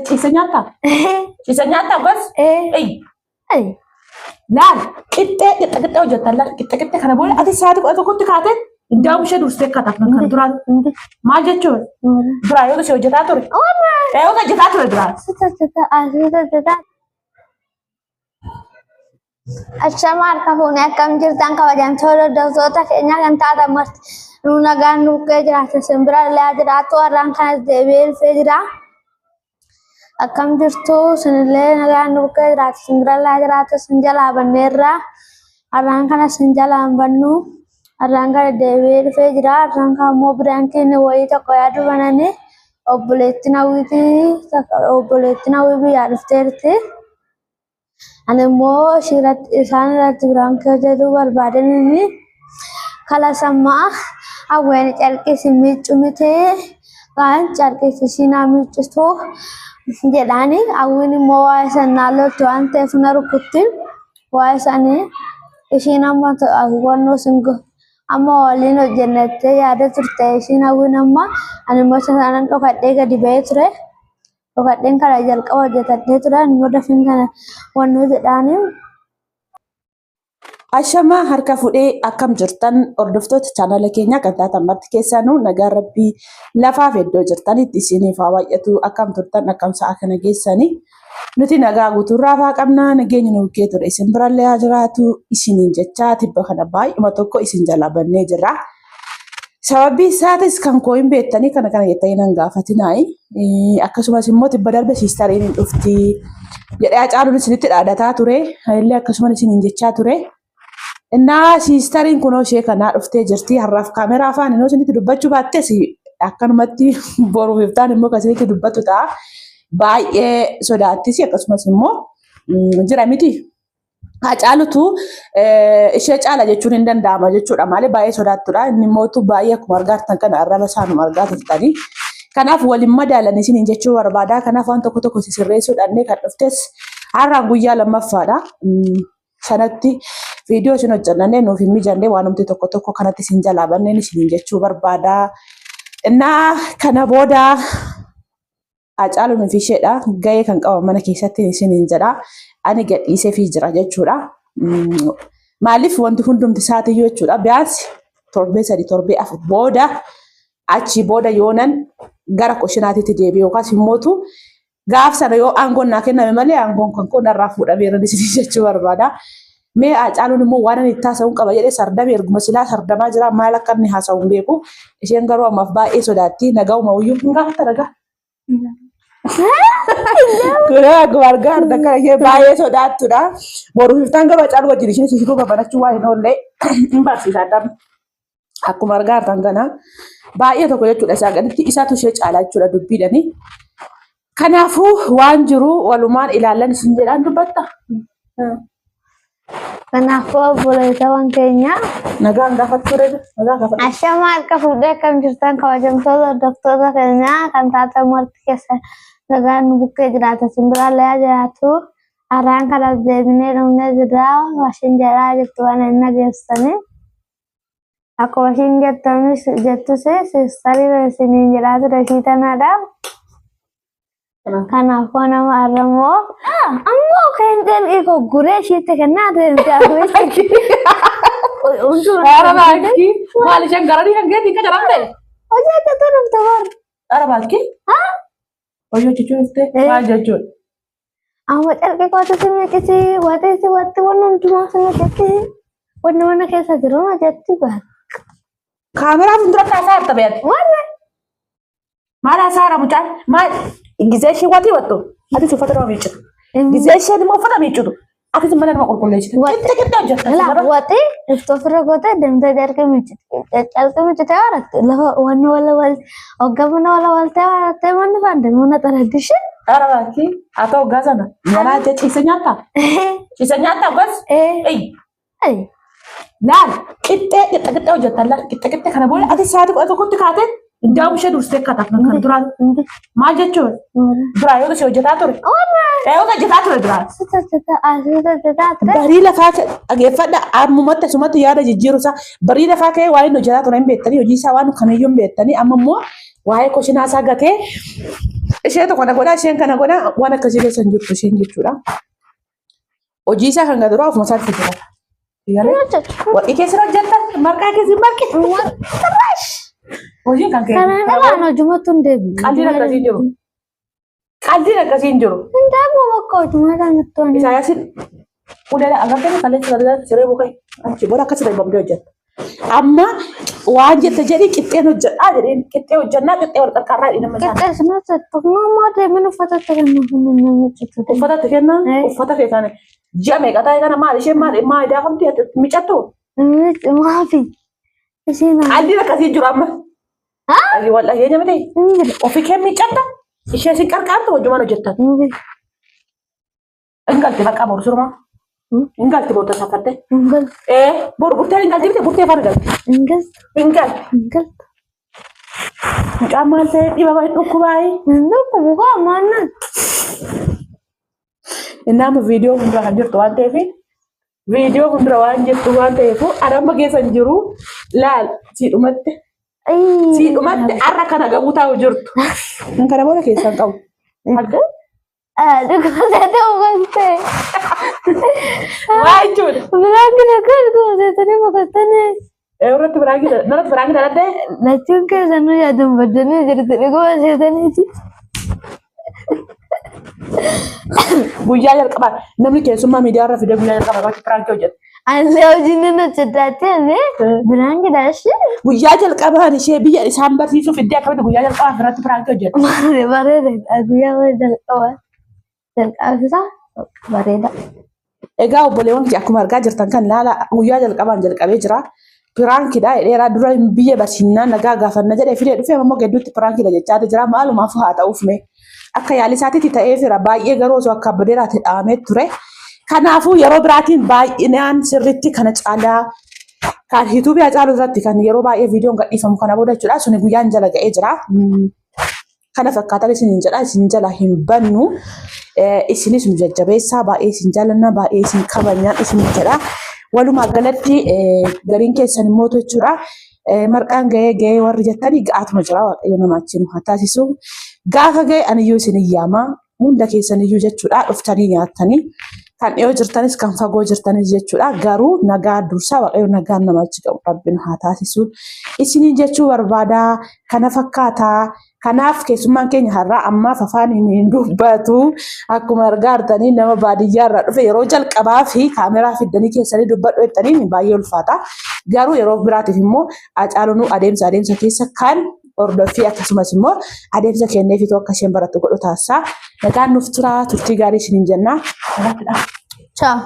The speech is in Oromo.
Ciisa nyaattaa? Ciisa nyaattaa gas? Ei. Laal qixxee qixxe qixxee hojjettan laal qixxe qixxe kana booda ati sa'aatii 11tti kaatee indaa'u ishee dursitee kataaf kan duraa maal jechuun duraa yoo si hojjetaa ture. Yoo hojjetaa ture duraa. Ashama harka fuunee akkam jirtan kabajamtoota hordoftoota keenyaa kan taatan marti nu nagaan nu bukkee jiraata simbira illee haa jiraattu har'aan kanas deebi'ee dhufee jira. Akkam jirtu sinillee nagaan nu bukkee jiraata simbira illee haa jiraattu sin jalaa banneerra har'aan kana sin jalaa hin bannu har'aan kana deebi'ee dhufee jira har'aan kana immoo biraan keenya wayii tokko yaadu bananii obboleettiin hawwiitii obboleettiin hawwii biyyaa dhufteerti. Ani immoo isaan irratti biraan hojjetuu barbaadan inni kalasammaa hawween carqii si miiccu miti waan carqii si naa miiccitu jedhaani hawwiin immoo waa'ee san naa lolti waan ta'eef na rukutti waa'ee sanii ishiin amma hubannoo sin amma waliin hojjennattee yaada turte ishiin hawwiin amma ani immoo isa sanan dhokadhee gadi ba'ee ture. Dhokadheen kana jalqaba hojjetadhee ture ani immoo dafeen kana wannoo jedhaani. Ashamaa harka fudhee akkam jirtan hordoftoota chaanala keenyaa kan taatan marti keessanuu nagaan rabbii lafaaf iddoo jirtanitti isiniif haa baay'atu akkam turtan akkam sa'a kana geessanii nuti nagaa guutuurraa faa qabnaa nageenyi nu bukkee ture isin birallee haa jiraatu isiniin jechaa tibba kana baay'uma tokko isin jalaa bannee jirra. Sababii isaatis kan koo hin beektanii kana kana jettanii nan gaafatinaayi. Akkasumas immoo tibba darbe siistariin hin dhufti jedhee Hacaaluun isinitti dhaadataa ture. Anillee akkasumas isiniin jechaa ture. Innaa siistariin kunoo ishee kanaa dhuftee jirti. Har'aaf kaameraa afaan inoo isinitti dubbachuu baattes akkanumatti boruuf iftaan immoo kan isinitti dubbattu ta'a. Baay'ee sodaattis akkasumas immoo jira miti. Hacaalutu ishee caala jechuun hin danda'ama jechuudha. Maali baay'ee sodaattudha. Inni mootu baay'ee akkuma argaa jirtan kana arraba isaanuma argaa turtanii. Kanaaf waliin madaalan isiniin jechuu barbaada. Kanaaf waan tokko tokko sisirreessuu dhannee kan dhuftes har'aan guyyaa lammaffaadha. Sanatti viidiyoo isin hojjannannee nuuf hin mijanne waanumti tokko tokko kanatti isin jalaa banneen isiniin jechuu barbaada. Innaa kana booda Hacaaluun fi isheedha gahee kan qaban mana keessatti isiniin jedha. Ani gadhiiseefii jira jechuudha. Maaliif wanti hundumti isaatiyyuu jechuudha. Biyaansi torbee 3 torbee 4 booda achii booda yoonan gara koshinaatiitti deebi'e yookaas immootu gaaf sana yoo aangoon naa kenname malee aangoon kan koo narraa fuudhameera isinii jechuu barbaada. Mee Hacaaluun immoo waan inni itti haasa'uun qaba jedhee sardame erguma silaa sardamaa jira maal akka inni haasa'u hin beeku. Isheen garuu ammaaf baay'ee sodaatti nagauma iyyuu hin gaafatta nagaa. Kunoo akkuma argaa jirtan kana ishee baay'ee sodaattudha. Boru iftaan garuu Hacaaluu wajjin isheen ishee babalachuu waan hin oolle hin barsiisa adda. Akkuma argaa jirtan kana baay'ee tokko jechuudha isaa gaditti isaatu ishee caalaa jechuudha dubbiidhani. Kanaafuu waan jiru walumaan ilaallan isin jedhaan dubbatta. Kanaafuu obboleewwan keenya Nagaan gaafachuu reedu. Nagaan gaafadhu. Ashama harka fuudhee akkam jirtan kabajamtoota hordoftoota keenyaa kan taatan marti keessa nagaan nu bukkee jiraata simbiraan haa jiraatu har'aan kanas deebinee dhufnee jirra washin jedhaa jirtu waan hin dhageessanii. Akkuma ishiin jettanis jettus siistarii isiniin jedhaa ture ishii tanaadha. Kanaafuu nama arramoo ammoo kan jalqii koo guree ishiitti kennaa deemte hawwisti. Haara baakii maal isheen garanii kan geetiin kan jaramte? Hojii hojjetu dhufte bar. Haara baakii? Hojii hojjechuu dhufte maal jechuudha? Amma carqii kootu si miicciti waxii si waxti wanni hundumaa si miicciti wanni mana keessa jiru na jetti bar. Kaameraa fuulduratti haasaa jirta beekti. Warra Maal haasaa jira mucaan? Maal gizee ishee watii wattu? Atis uffata nama miiccitu. Gizee isheen immoo uffata miiccitu. Atis mana nama qulqulleessitu. Qixxe qixxe hojjetta. Laa waxii iftoo ofirra gootee deemtee carqii miicciti. Carqii miiccitee waratte lafa wanni wala wal hoggaa mana wala waltee warattee manni fande mana xaraddishe. Dhara baakii haa ta'u hoggaa sana. Nyaata ciise nyaattaa? Ciise nyaattaa hoggas? Ee. Ei. Laal qixxee qixxe qixxee hojjettan laal qixxe qixxe kana booda ati sa'aatii 11tti kaatee indaa'u ishee dursitee kataaf kan duraa maal jechuun duraa yoo si hojjetaa ture. Yoo hojjetaa ture duraa. Barii lafaa dhageeffadha ammumatti asumatti yaada jijjiiru isaa barii lafaa ka'ee waan inni hojjetaa ture hin beektanii hojii isaa waan kamiyyuu hin beektanii amma immoo waa'ee koshinaa isaa gatee Isheetu kana godhaa isheen kana godhaa waan akkasii keessa hin jirtu isheen jechuudha. Hojii isaa kan gaduraa ofuma isaatti hojjeta. Warqii keessa hojjetta marqaa keessa marqi. Hojiin kan kee. Kanaan alaan hojumatti hin deebi'u. Qaldiin akkasii hin jiru. Qaldiin akkasii hin jiru. Hin deebi'u bakka hojumaadhaan itti waan. Isaayaasiin ulee agartee kaleessa galgala siree bukee achi booda akkasii darbamtee hojjetta. Amma waan jette jedhi qixxeen hojjedhaa jedheen qixxee hojjannaa qixxee wal qarqarraa jedhi nama isaan. Qixxeessina tokkummaa immoo deemin uffata itti kennu kun namni citu. Uffata itti kenna Eh. uffata kee kana ji'a meeqa taa'e kana maal isheen maal maal daafamti micattu Maafi. Isheen qaldiin akkasii jiru amma. Wal dhageenya miti hin jiru. ofii kee micatta ishee si qarqaartu hojjumaan hojjettan. Hin jiru. Hin galti bakka boru surma. Hin galti boru tasaaffatte. Hin galtu. Ee boru burtee hin galti miti burtee faana galti. Hin galtu. Hin galti. Hin galtu. Mucaan maal ta'e dhibama hin dhukkubaayi. Hin dhukkubu kaa maannaan. Inni amma viidiyoo fuuldura kan jirtu waan ta'eef viidiyoo fuuldura waan jirtu waan ta'eef anamma keessa hin jiru laal siidhumatti siidhumatti har'a kana gabuu taa'u jirtu. Kan kana booda keessan qabu. Dhukkubsatee boqottee. Waa jechuudha. Biraan gina kan dhukkubsatanii boqottanii. Irratti biraan gina narratti biraan gina dhaddee. Lachuun keessanuu yaaduun baddanii jirtu dhukkubsataniiti. Guyyaa jalqabaa namni keessummaa miidiyaa irra fidee guyyaa jalqabaa irratti piraankii hojjeta. Anillee hojiin nan hojjedhaatti anillee biraan gina ishee. Guyyaa jalqabaan ishee biyya isaan barsiisuuf iddoo akkamitti guyyaa jalqabaa irratti piraankii hojjeta. Bareeda guyyaa jalqaba jalqabsisaa bareeda. Egaa obboleewwan kiyya akkuma argaa jirtan kan laala guyyaa jalqabaan jalqabee jira. Piraankidha jedheera dura biyya barsiinnaa nagaa gaafanna jedhee fidee dhufee ammoo gidduutti piraankidha jechaati jira. Maalumaaf haa ta'uuf mee akka yaalii isaatiitti ta'ee jira baay'ee garuu osoo akka abbadeeraatti dhahamee ture. Kanaafuu yeroo biraatiin baay'inaan sirriitti kana caalaa kan yuutuubii Hacaaluu irratti kan yeroo baay'ee viidiyoon gadhiifamu kana booda jechuudha. Suni guyyaan jala ga'ee jira. Kana fakkaatan isiniin jedha isin jala hin bannu. Isinis nu jajjabeessaa baay'ee isin jaalanna baay'ee isin kabajna isin jedha. Walumaa galatti gariin keessan immoo jechuudha. Marqaan ga'ee ga'ee warri jettanii ga'aatuma jira waaqayyo nama achi nu haa taasisu. Gaafa ga'e aniyyuu isin yaama hunda keessaniyyuu jechuudha dhuftanii nyaattanii kan dhiyoo jirtanis kan fagoo jirtanis jechuudha garuu nagaa dursaa waaqayyo nagaan nama achi ga'u rabbi nu haa taasisu. Isiniin jechuu barbaada kana fakkaataa Kanaaf keessummaan keenya har'aa ammaaf afaan hin dubbatu. Akkuma argaa jirtanii nama baadiyyaa irraa dhufe yeroo jalqabaa fi kaameraa fiddanii keessanii dubbadhu jettaniin baay'ee ulfaata. Garuu yeroo biraatiif immoo Hacaaluun adeemsa adeemsa keessa kan hordoffii akkasumas immoo adeemsa kenneefitu akka isheen barattu godhu taasisa. Nagaan nuuf turaa turtii gaarii isiniin jenna. Nagaatti dha. Ciao.